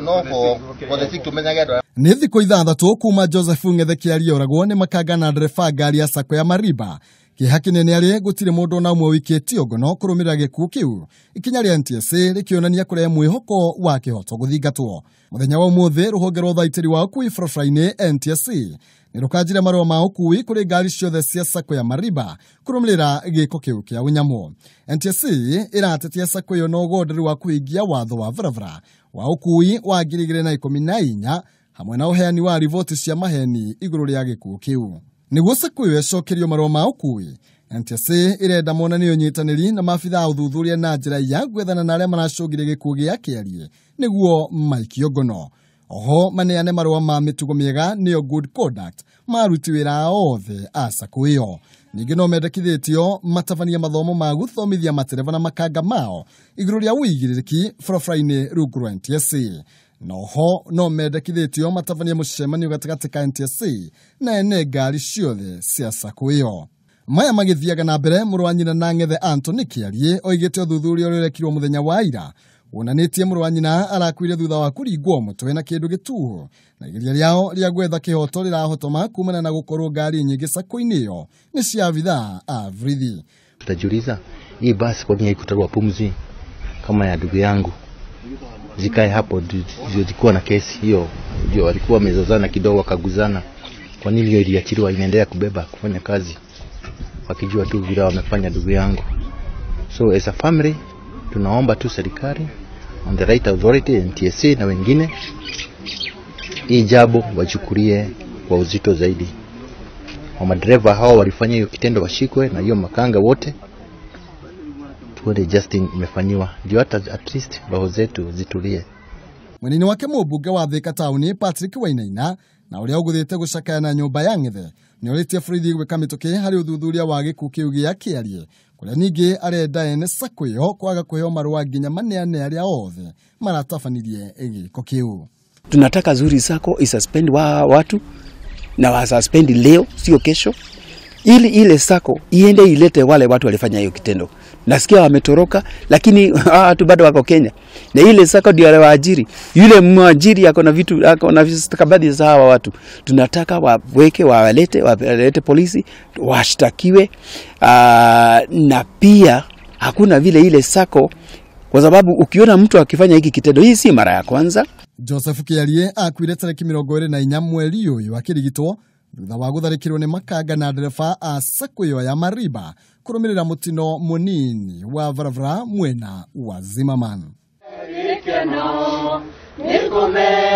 No for the sake tumenyage andũ. Nĩ thikũ 6 kuma Joseph Ng'ethe Kĩarie oragwo nĩ makanga na ndereba ngari ya sacco ya Mariba. Kĩeha kĩnene arĩ gũtirĩ mũndũ ona ũmwe ũikĩtio ngono kũrũmĩrĩra gĩkuũ kĩu. Ikinya rĩa NTSA rĩkĩonania kũrehe mwĩhoko wa kĩhoto gũthingatwo. Mũthenya wa ũmũthĩ rũhonge rwa ũthaitĩri wa ũkui barabara-inĩ NTSA nĩ rũkanjire marũa ma ũkui kũrĩ ngari ciothe cia sacco ya Mariba kũrũmĩrĩra gĩko kĩu kĩa ũnyamũ. NTSA ĩratetia sacco ĩyo na ũgonderu wa kũhingia watho wa barabara wa ũkui wa 2014 hamwe na ũheani wa riboti cia maheni igũrũ rĩa gĩkuũ kĩu. Nĩguo sacco ĩyo ĩcokerio marũa ma ũkui, NTSA ĩrenda monanie ũnyitanĩri na maabitha a ũthuthuria na njĩra ya gwethana na arĩa maracũngire gĩkuũ gĩa Kĩarie nĩguo maikio ngono. Oho maneane marũa ma mĩtugo mĩega nĩyo good conduct ma aruti wĩra othe a sacco ĩyo. Ningĩ no mendekithĩtio matabanie mathomo ma gũthomithia matereba na makanga mao igũrũ rĩa ũigĩrĩrĩki barabara-inĩ rungu rwa NTSA. Noho no mendekithĩtio matabanie mũcemanio gatagatĩ ka NTSA na ene ngari ciothe cia sacco ĩyo. Maya magĩthiaga na mbere, mũrũ wa nyina na Ng'ethe Anthony Kĩarie oigĩte ũthuthuria ũrĩa ũrekirwo mũthenya wa ira wonanĩtie mũrũ wa nyina arakuire thutha wa kũringwo mũtwe na kĩndũ gĩtuhu, na igeria rĩao rĩa gwetha kĩhoto rĩrahotoma kumana na gũkorwo ngari nyingĩ sacco-inĩ ĩyo nĩ cia abithaa a borithi. Tutajiuliza hii basi kwa nini haikutolewa pumzi kama ya ndugu yangu, zikae hapo ndio zikuwa na kesi hiyo, ndio walikuwa wamezozana kidogo wakaguzana. Kwa nini hiyo iliachiliwa inaendelea kubeba kufanya kazi wakijua tu vile wamefanya ndugu yangu? So as a family tunaomba tu serikali on the right authority NTSA na wengine, hii jambo wachukulie kwa uzito zaidi. Wa madereva hao walifanya hiyo kitendo washikwe na hiyo makanga wote, tuone justice imefanyiwa, ndio hata at least roho zetu zitulie. Mwenini wake mũmbunge wa Thika taũni Patrick Wainaina na ũrĩa ũgũthĩte gũcakaya na nyũmba ya Ng'ethe nĩorĩtie borithi gwĩka mĩtũkĩ harĩ ũthuthuria wa gĩkuũ kĩu gĩa Kĩarie, kũrĩa ningĩ arenda ene sacco ĩyo kwaga kũheo marũa nginya maneane arĩa othe maratabanirie gĩko kĩu. Tunataka Zuri Sacco isuspend wa watu na wasuspend leo, sio kesho, ili ile sacco iende ilete wale watu walifanya hiyo kitendo. Nasikia wametoroka, lakini watu bado wako Kenya. Na ile sacco ndio waajiri. Yule mwajiri ako na vitu, ako na stakabadhi za hawa watu. Tunataka waweke, wawalete polisi, washtakiwe. Na pia hakuna vile ile sacco, kwa sababu ukiona mtu akifanya hiki kitendo, hii si mara ya kwanza. Joseph Kĩarie akuire tarĩki 24 mweri ũyũ akĩrigitwo thutha wa gũtharĩkĩrwo nĩ makanga na ndereba a sacco ĩyo ya Mariba kũrũmĩrĩra mũtino mũnini wa barabara mwena wa Zimmerman. Gĩkeno nĩ kũmenya